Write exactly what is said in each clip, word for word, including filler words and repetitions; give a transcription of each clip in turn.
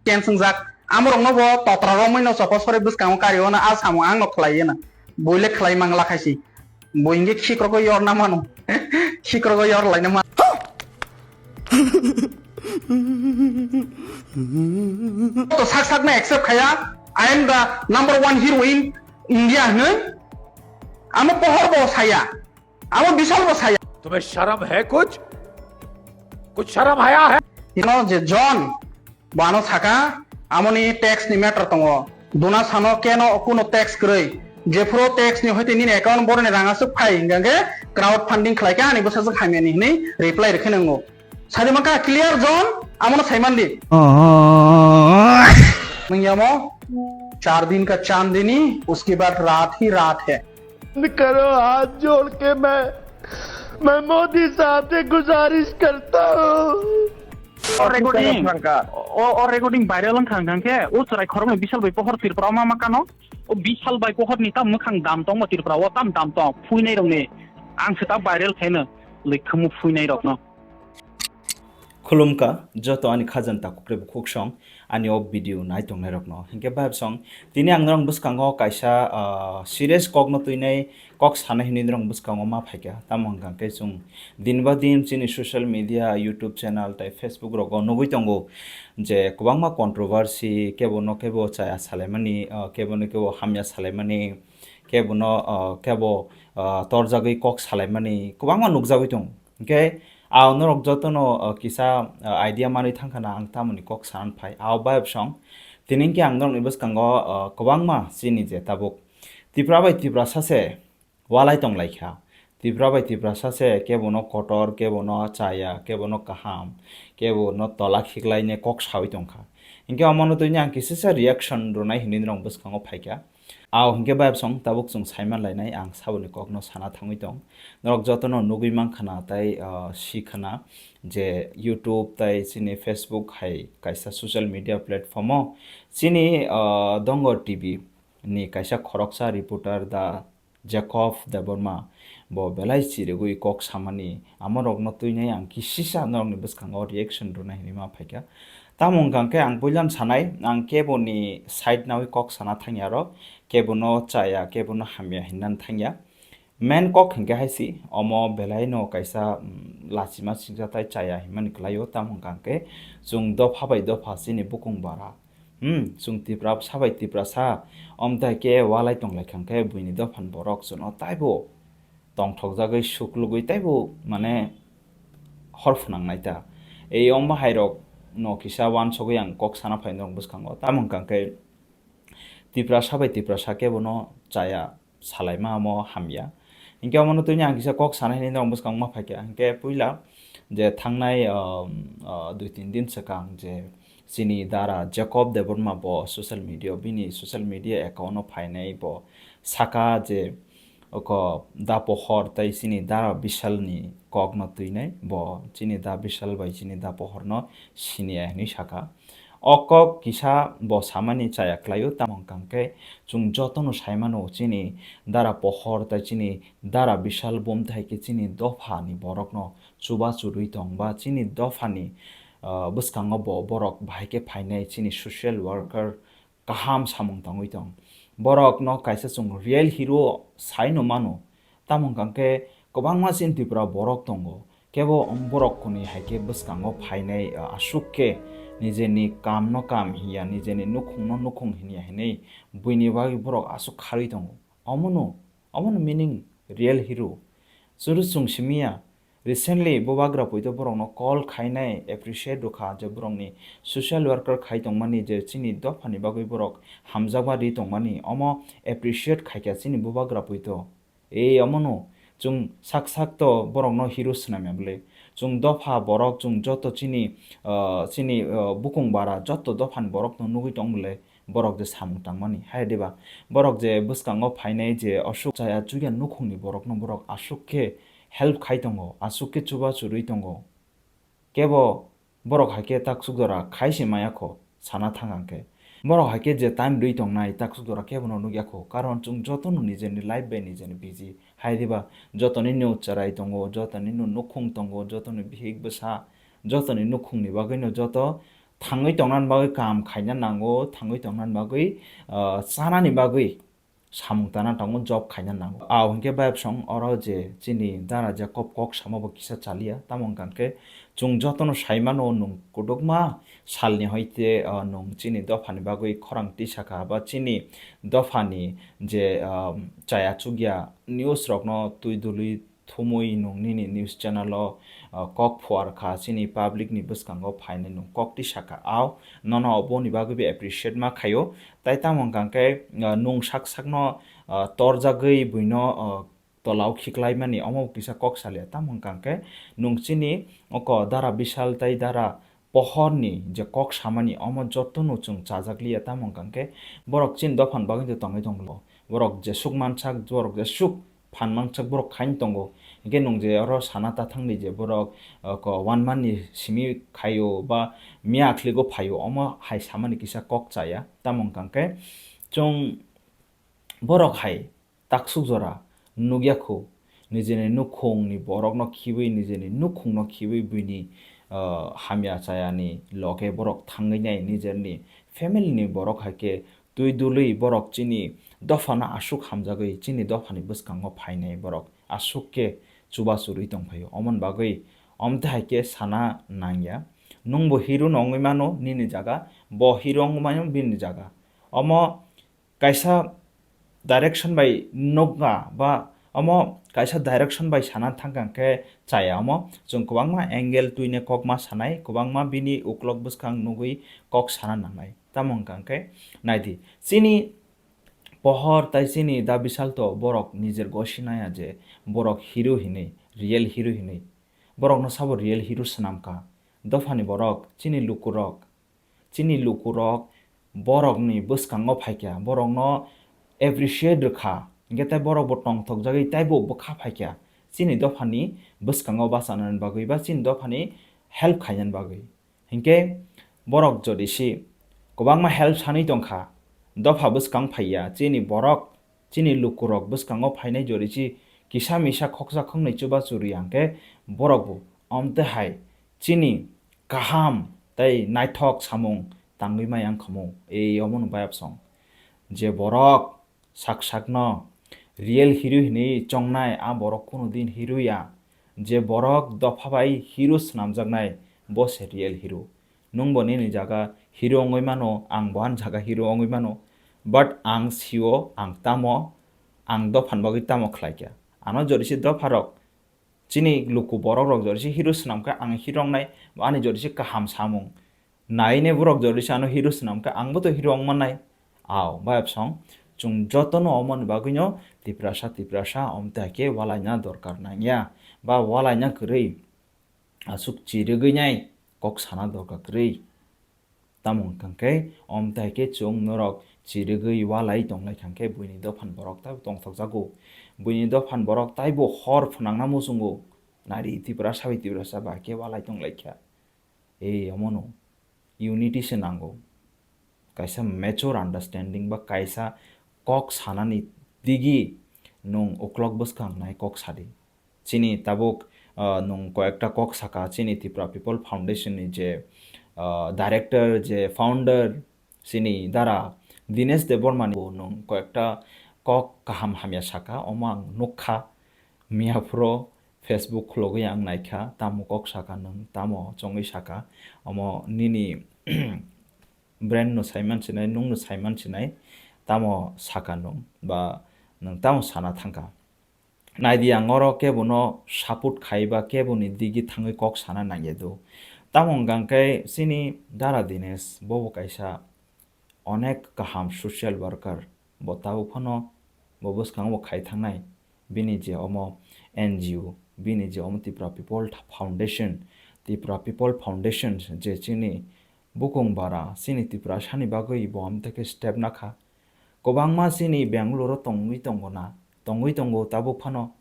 Ken swngjak, amorokno bo totra romwi no chokol sori bwskango kari o na a samung ang no khlai na. Bui le khlai mang la khaisi. Bui hingke khikrogwi yor na mano. Khikrogwi yor lai na mano. To sak sak na accept khaya. I am the number one hero in India hwnwi. Amo pohor bo saya. Amo Bishal bo saya. तुम्हें शर्म है कुछ? कुछ शर्म हया है? Ino je John, bo ano saka, amoni tax ni matter tongo. Duna sano keno kuno tax kwrwi. Jephuru tax ni hoite nini account boroni rang aswk phai, hingkha khe crowd funding khlai khe ani bwsajwk hamya ni hwnwi reply rwkhe nwngo. Sadi mankha clear John, amono saimandi. Nung yamo, char din ka chandini, uske baad raat hi raat hai. बंद करो, हाथ जोड़ के मैं मैं मोदी साहब से गुजारिश करता हूँ। O recording, o, o recording viral wngkha hwnkhe, o chwrai khoroknwi Bishal bai pohor Tripura ma makano, o Bishal bai pohor ni tam mwkhang dam tongma Tripura o tam dam tong, phuinai rokni, ang se ta viral khaino, lekhamu phuinai rokno. Khulumkha, joto ani khajani takhukre bukhuk song, ani o video nai tongnai rokno. Hinkhe bayap song, tini ang norok bwskango kaisa, ah, serious kokno twinai kok sanai hinwi norok bwskango ma phaikha. Tamo hwnkha khe chwng din ba din chini social media, YouTube channel tai Facebook rogo nugwi tongo je kwbangma controversy, kebo no kebo chaya salaimani, ah, kebo no kebo hamya salaimani, kebo no, ah, kebo, ah, torjagwi kok salaimani kwbangma nukjagwi tongo. Hinkhe ang norok jotono, uh, kisa, uh, idea manwi thangkha na ang tamoni kok sanan phai. Ao bayap song. Tini hinkhe ang norokni bwskango, uh, kwbangma chini je tabuk Tipra bai Tiprasa se walai tonglaikha. Tipra bai Tiprasa se kebono kotor, kebono chaya, kebono kaham, kebono tola khiklaine kok sawi tongkha. Hinkhe omono twi ang kisisa reaction rwnai hinwi norok bwskango phaikha. Ao hinkhe bayap song tabuk chwng saiman lainai, ang saboni kokno sana thangwi tong. Norok jotono nugwi mankha na tai, ah, sikha na je YouTube tai chini Facebook hai kaisa social media platform o chini, ah, Dongor T V ni kaisa khoroksa reporter da Jacob Debbarma bo belai chirigwi kok samani amorokno twinai ang kisisa norokni bwskango reaction rwnai hinwi ma phaikha. Tamo hwnkha khe ang puilan sanai, ang keboni side nawi kok sana thangya aro, kebono chaya, kebono hamya hinnan thangya. Main kok hinkhe hai si, omo belai no kaisa, mm, lachima singsa tai chaya hinmani kwlaio, tamo hwnkha khe chwng dopha bai dopha chini bukung bara. Hmm, chwng Tipra sa bai Tiprasa, omtai khe walai tonglaikha khe buini dophani borok chwngno taibo tongthokjagwi suklugwi taibo mane hor phwnangnai ta. Ei ongma hairok no kisa wansugwi ang kok sana phai norok bwskango. Tamo hwnkha khe Tiprasa bai Tiprasa kebono chaya salaima omo hamya. Hinkhe omono twini ang kisa kok sana hinwi norok bwskango ma phaikha. Hinkhe puila je thangnai, um, uh, dui tin din swkang je chini dara Jacob Debbarma bo social media, bini social media account o phainai bo saka je oko da pohor tai chini da Bishal ni kok no twinai bo chini da Bishal bai chini da pohor no siniya hinwi saka. O kok kisa bo samani chaya kwlaio, tamo hwnkha khe chwng jotono saimano chini dara pohor tai chini dara Bishal bumthai khe chini dopha ni borok no chuba churwi tong ba chini dopha ni, ah, bwskango bo borok bahai khe phainai chini social worker kaham samung tangwi tong. Borok no kaisa chwng real hero sai no mano. Tamo hwnkha khe kwbangma chini Tripura borok tongo. Kebo borok kwnwi hai khe bwskango phainai, ah, aswk khe nijeni kam no kam hiya, nijeni nukhung no nukhung hinya hinwi buini bagwi borok aswk kharwi tongo. Omono, omono meaning real hero. Chwngno chwng simiya, recently Bubagra Puito borokno call khainai appreciate rwkha je borokni social worker khai tongmani je chini dophani bagwi borok hamjakma ri tongmani omo appreciate khaikha chini Bubagra Puito. Ei omono chwng sak sak to borokno hero swnamya bwle. Chwng dopha borok chwng joto chini, ah, chini, ah, bukung bara joto dophani borokno nugwi tong bwle. Borok je samung tangmani, hai diba? Borok je bwskango phainai je aswk chaya chuya nukhungni borokno borok aswk khe help khai tongo, aswk khe chuba churwi tongo. Kebo borok hai khe taksuk jora khai se maya kho, sana thang ang khe. Borok hai khe je time rwi tongnai taksuk jora kebono nukya kho, karon chwng jotono nijeni life bai nijeni busy. Hai diba? Jotoni no cherai tongo, jotoni no nukhung tongo, jotoni bihik bwsa, jotoni nukhungni bagwino joto thangwi tongnani bagwi, kam khaina nango, thangwi tongnani bagwi, ah, chanani bagwi samung tana tongo, job khaina nango. Au hinkhe bayapsong oro je chini dara Jacob kok samo bo kisa chaliya, tamo wngkha khe chwng jotono saimano nwng kudukma salni hoite, ah, nwng chini dophani bagwi khorang tisakha ba chini dophani je, ah, chaya chukya news rokno twi dului thumwi nwng nini news channel o, ah, kok phuar kha, chini public ni bwskango phainai nwng kok tisakha, au nono oboni bagwi bo appreciate ma khaio. Tai tamo wngkha khe, ah, nwng sak sakno, ah, torjagwi buino, ah, tolao khiklaimani omo kisa kok salia, tamo wngkha khe nwng chini oko dara Bishal tai dara Pohorni je kok samani omo jotono chwng chajak liya, tamo wngkha khe borok chini dophani bagwi tongwi tongo, borok jesuk mansak, borok jesuk phan mansak borok khain tongo. Hinkhe nwng je oro sana ta thangdi je borok, uh, ko one month ni simi khaio ba miya akhligo phaio, omo hai samani kisa kok chaya. Tamo wngkha khe chwng borok hai taksuk jora nukya khu, nijeni nukhungni borokno khiwi, nijeni nukhungno khiwi buini, uh, hamya chayani loge borok thangwi nai, nijeni family ni borok hai khe twi dului borok chini dophano aswk hamjagwi chini dophani bwskango phainai borok aswk khe chubachu rwi tongphaio. Omoni bagwi omte hai khe sana nangya. Nwngbo hero no wngwi mano nini jaga, bo hero wngwi mano bini jaga. Omo kaisa direction bai nukna ba omo kaisa direction bai sana thangkha khe chaya, omo chwng kwbangma angle twini kok ma sanai, kwbangma bini uklok bwskang nugwi kok sana nangnai. Tamo wngkha khe naidi, chini Pohor tai chini Da Bishal to borok nijer gosi naya je borok hero hinwi, real hero hinwi. Borokno sabo real hero swnamkha. Dophani borok, chini lukurok, chini lukurok borokni bwskango phaikha, borokno appreciate rwkha, hinkhe tai borokbo tongthokjagwi taibo bwkha phaikha. Chini dophani bwskango bachanani bagwi ba chini dophani help khainani bagwi. Hinkhe borok jodi se kwbangma help sanwi tongkha, dopha bwskang phaiya, chini borok, chini lukurok bwskango phainai jodi se kisa misa khoksa khoknwi chubachu rwya hinkhe borokbo omte hai chini kaham tei naithok samung tangwi maya wngkhamu. Ei omono bayapsong je borok sak sakno real hero hinwi chongnai, a borok kunu din hero ya. Je borok dopha bai hero swnamjaknai, bo se real hero. Nwngbo nini jaga hero wngwi mano, angbo ani jaga hero wngwi mano. But ang sio, ang tamo, ang dophani bagwi tamo khlaikha. Ano jodi se dopharok, chini luku borokrok jodi se hero swnamkha, ang hero wngnai, ani jodi se kaham samung naine borok jodi se ano hero swnamkha, angbo to hero wngmannai. Ao, bayapsong, chwng jotono omoni bagwino Tiprasa, Tiprasa, omte hai khe walaina dorkar nangya, ba walaina kwrwi, aswk chirigwi nai kok sana dorkar kwrwi. Tamo wngkha khe, omte hai khe chwng norok chirigwi walai tonglai thangkhe, buini dophani borok taibo tongthokjago. Buini dophani borok taibo hor phwnangna muchungo. Nari Tiprasa bai Tiprasa ba khe walai tonglaikha. Ei omono unity se nango. Kaisa mature understanding ba kaisa kok sanani digi nwng uklok bwskang nai kok sadi. Chini tabuk, ah, nwng koyekta kok saka chini Tripura People Foundation ni je, ah, director, je founder, chini dara Dinesh Debbarma ni bo nwng koyekta kok kaham hamya saka, omo ang nukha. Miyaphuro Facebook khulogwi ang naikha, tamo kok saka nwng, tamo chongwi saka, omo nini brand no saiman sinai, nwng no saiman sinai, tamo saka nwng, ba nwng tamo sana thangkha. Naidi ang oro kebono support khai ba keboni digi thangwi kok sana nangya do. Tamo hwnkha khe chini dara Dinesh, bobo kaisa onek kaham social worker, bo tabuk phano bo bwskango bo khai thangnai. Bini je omo N G O, bini je omo Tripura People Foundation, Tripura People Foundation je chini bukung bara, chini Tiprasani bagwi bo amtwkhe step nakha. Kwbangma chini Bangalore-o tongwi tongo na, tongwi tongo tabuk phano.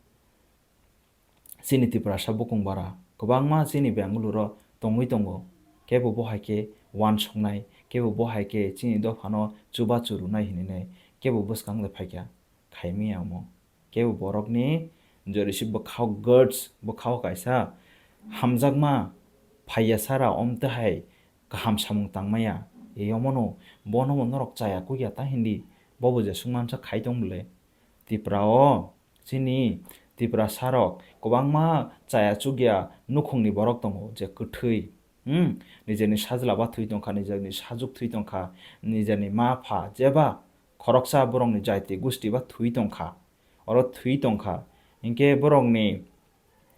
Chini Tiprasa bukung bara kwbangma chini Bangalore-o tongwi tongo. Kebo bo hai khe uansuknai, kebo bo hai khe chini dophano chubachu rwnai hinwi nai, kebo bwskang le phaikha, khaimaya omo. Kebo borokni jodi se bwkhao guts, bwkhao kaisa hamjakma phaiya sara omtwhai kaham samung tangmaya. E omono bono bo norok chaya kukya ta hindi. Bobo je sungmansa khai tong bole. Tipra o chini Tiprasa rok kwbangma chaya chukya nukhungni borok tongo je kwthwi. Hmm, nijeni sajla ba thwi tongkha, nijeni sajuk thwi tongkha, nijeni ma pha jeba khoroksa borokni jaiti gusti ba thwi tongkha. Oro thwi tongkha. Hinkhe borokni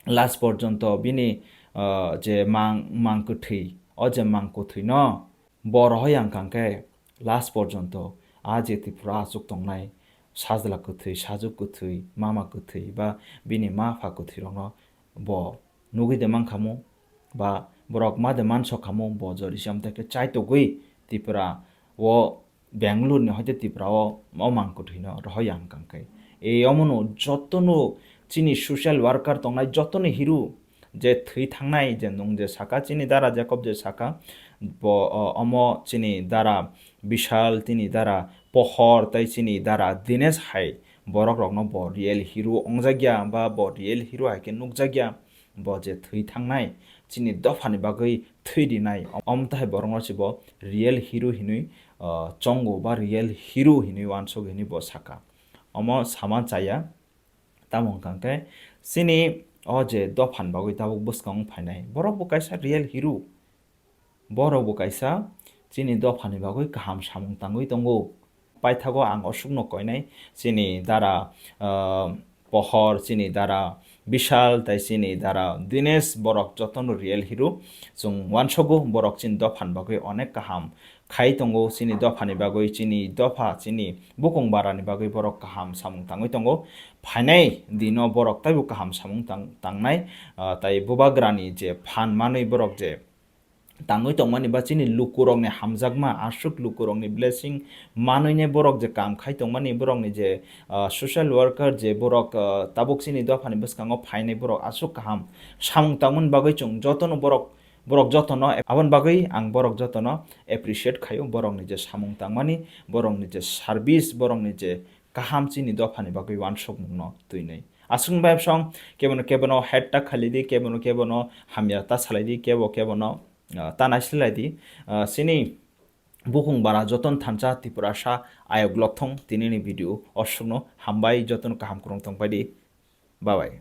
last porjonto bini, ah, je mang, mang kwthwi, o je mang kwthwino bo rohoi yang kha khe last porjonto a je Tripura achuk tongnai sajla kwthwi, sajuk kwthwi, mama kwthwi ba bini ma pha kwthwirokno bo nugwi de mankhamu ba borok ma de mansokhamu, bo jori se amtake chaitogwi Tripura o Bangalore ni hoite Tripura o, o mang kwthwino rohoi yang kha khe. E omono jotono chini social worker tongnai jotono hiru je thwi thangnai je nwng je saka chini dara Jacob je saka bo, o, omo chini dara Bishal, chini dara Pohor tei chini dara Dinesh hai borok rokno bo real hero ongjakya ba bo real hero hai khe nukjakya. Bo je thwi thangnai chini dophani bagwi thwi rinai, omtahai borokno se bo real hero hinwi, ah, chongo ba real hero hinwi uansuk hinwi bo saka. Omo sama chaya, tamo wngkha khe chini o je dophani bagwi tabuk bwskango phainai borok bo kaisa real hero. Borok bo kaisa chini dophani bagwi kaham samung tangwi tongo. Paithago ang osukno koinai chini dara, ah, Pohor, chini dara Bishal, tei chini dara Dinesh, borok jotono real hero. Chwng uansogo borok chini dophani bagwi onek kaham khai tongo, chini dophani bagwi, chini dopha, chini bukung barani bagwi borok kaham samung tangwi tongo. Phainai dino borok taibo kaham samung tang-, tangnai, ah, tei bubagrani je phan manwi borok je tangwi tongmani ba chini lukurokni hamjakma, aswk lukurokni blessing manwine borok je kam khai tongmani, borokni je, ah, social worker je borok, ah, tabuk chini dophani bwskango phainai borok aswk kaham samung tangmani bagwi chwng jotono borok, borok jotono, aboni bagwi ang borok jotono appreciate khaio, borokni je samung tangmani, borokni je service, borokni je kaham chini dophani bagwi uansukmungno twinwi. Aswkni bai bwsong kebono kebono hate ta khalidi, kebono kebono hamya ta salaidi, kebo kebono, ah, ta naisilaidi. Ah, chini bukung bara jotono thansa Tiprasa ayok lokthong tinini video osukno hambai, jotono kaham kwrwng tongpaidi. Bye bye.